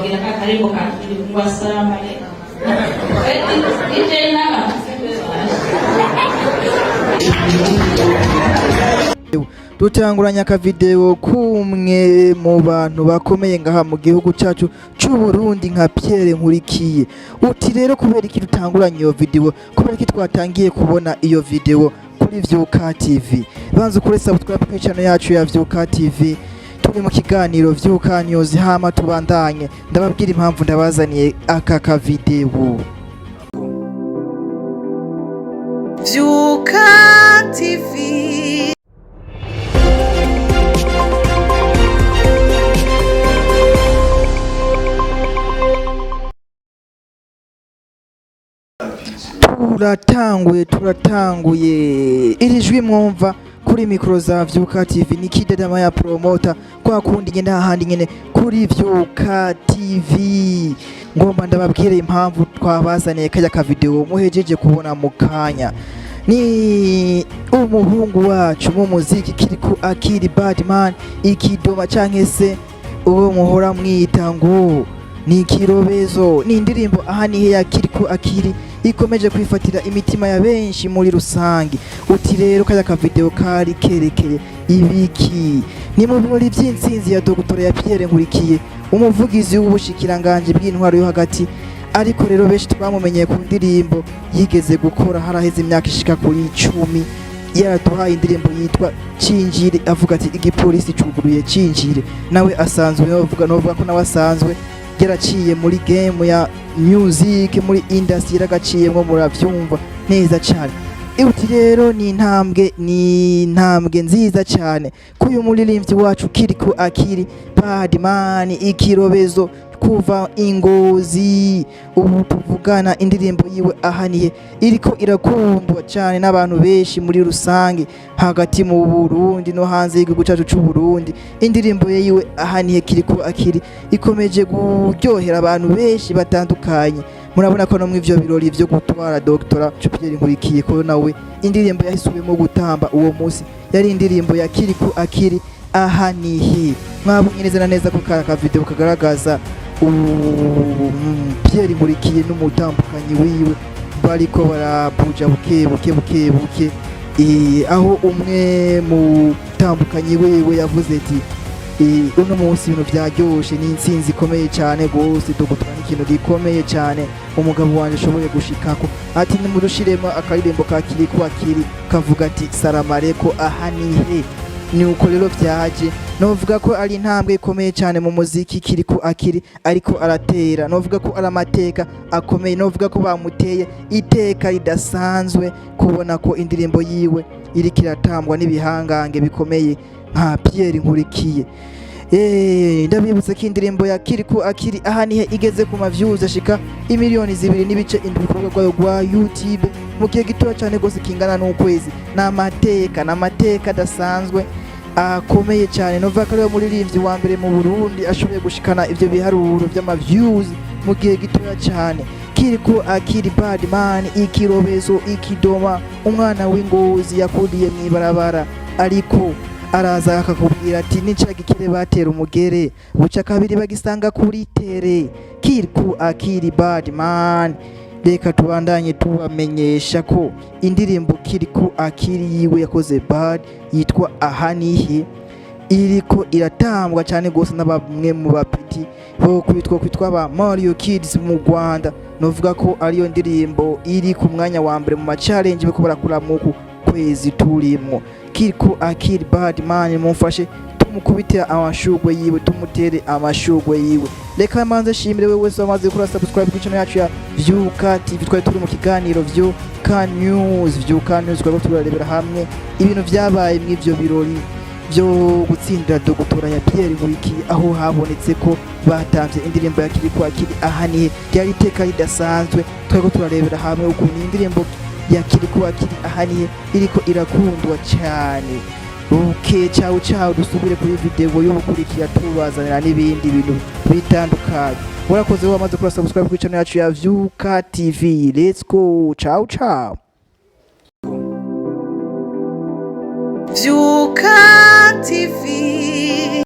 Babwira ka karimbo ka Kirikou ngo assalamu alaikum. DJ nanga. Dutanguranye akavideo kumwe mu bantu bakomeye ngaha mu gihugu cyacu c'u Burundi nka Pierre Nkurikiye. Uti rero kubera iki dutanguranye iyo video? Kubera iki twatangiye kubona iyo video kuri Vyuka TV? Banza ukore subscribe kuri channel yacu ya Vyuka TV. Turi mu kiganiro Vyuka News, hama tubandanye ndababwira impamvu ndabazaniye aka kavideo. Vyuka TV. Turatanguye, iri jwi mwumva kuri mikoro za Vyuka TV ni Kidedama ya promoter, kwa kundi nyene hahandi nyene kuri Vyuka TV. Ngomba ndababwire impamvu twabazaniye kajya ka video muhejeje kubona mu kanya. Ni umuhungu wacu mu muziki Kirikou Akili Badman, ikidoma canke se uwo muhora mwita ngo ni ikirobezo. Ni indirimbo aha nihe ya Kirikou Akili ikomeje kwifatira imitima ya benshi muri rusange. Uti rero kajya ka video kari kerekeye ibiki? Ni mu birori by'intsinzi ya Dr ya Pierre Nkurikiye, umuvugizi w'ubushikiranganje bw'intwaro yo hagati. Ariko rero benshi twamumenyeye ku ndirimbo yigeze gukora haraheze imyaka ishika kuri 10, yaraduhaye indirimbo yitwa Cinjire, avuga ati igipolisi cuguruye cinjire. Nawe asanzwe novuga ko nawe asanzwe yaraciye muri game ya music, muri industry yaragaciyemwo, muravyumva neza cyane. Uti rero ni intambwe nziza cyane k'uyu muririmbyi wacu Kirikou Akili Badman, ikirobezo kuva Ingozi. Ubu tuvugana indirimbo yiwe ahaniye iriko irakundwa cyane n'abantu benshi muri rusange, hagati mu Burundi no hanze y'igihugu cyacu c'u Burundi. Indirimbo yiwe ahaniye Kirikou Akili ikomeje kuryohera abantu benshi batandukanye. Murabona ko no mu ivyo birori vyo gutwara Dr Pierre Nkurikiye, ko nawe indirimbo yahisubiyemo gutamba uwo munsi yari indirimbo ya Kirikou Akili ahanihe. Mwabonye neza na neza ko ka video kagaragaza Pierre Nkurikiye n'umutambukanyi wiwe bariko barabuja buke buke buke buke, aho umwe mutambukanyi wiwe yavuze ati uno munsi ibintu vyaryoshe, ni intsinzi ikomeye cyane gose, dogotwa n'ikintu gikomeye cyane umugabo wanje ashoboye gushikako. Ati nimudushiremo akaririmbo ka Kirikou Akili kavuga ati salamareko aha nihe. Ni uko rero vyaje. Novuga ko ari intambwe ikomeye cyane mu muziki Kirikou Akili ariko aratera. Novuga ko ari amateka akomeye, novuga ko bamuteye iteka ridasanzwe kubona ko indirimbo yiwe iriko iratambwa n'ibihangange bikomeye nka Pierre Nkurikiye. Ndabibutsa ko indirimbo ya Kirikou Akili aha nihe igeze ku ma views ashika imiliyoni 2.7 ku rubuga rwayo rwa YouTube mu gihe gitoya cyane rwose kingana n'ukwezi. Ni amateka adasanzwe akomeye cyane. Novuga ko ariwe muririmbyi wa mbere mu Burundi ashoboye gushikana ivyo biharuro vy'ama views mu gihe gitoya cyane. Kirikou Akili Badman, ikirobezo, ikidoma, umwana w'Ingozi yakuriye mw'ibarabara, ariko araza akakubwira ati nica gikire batera umugere buca kabiri bagisanga kuri tere. Kirikou Akili Badman, reka tubandanye tubamenyesha ko indirimbo Kirikou Akili yiwe yakoze bad yitwa Ahanihe iriko iratambwa cyane gose na bamwe mu bapeti bo kwitwa ba Mario Kids mu Rwanda. Novuga ko ariyo ndirimbo iri ku mwanya wa mbere mu ma challenge bariko barakora muku kwezi turimwo. Kirikou Akili Badman, mumfashe tumukubitira amashugwe yiwe, tumutere amashugwe yiwe. Reka manze shimire wewe wese wamaze gukora subscribe kuri channel yacu ya Vyuka TV. Twari turi mu kiganiro Vyuka News. Vyuka News twari turarebera hamwe ibintu vyabaye mw'ivyo birori byo gutsindira dogutora ya Pierre Nkurikiye, aho habonetse ko batamvye indirimbo ya Kirikou Akili ahanihe. Ryari iteka ridasanzwe. Twariko turarebera hamwe ukuntu indirimbo ya Kirikou Akili ahanihe iriko irakundwa cyane. Okay, ciao ciao, dusubire kuri video y'ubukurikira tubazanira n'ibindi bintu bitandukanye. Murakoze wamaze kuri subscribe kuri channel yacu ya Vyuka TV. Let's go, ciao ciao. Vyuka TV.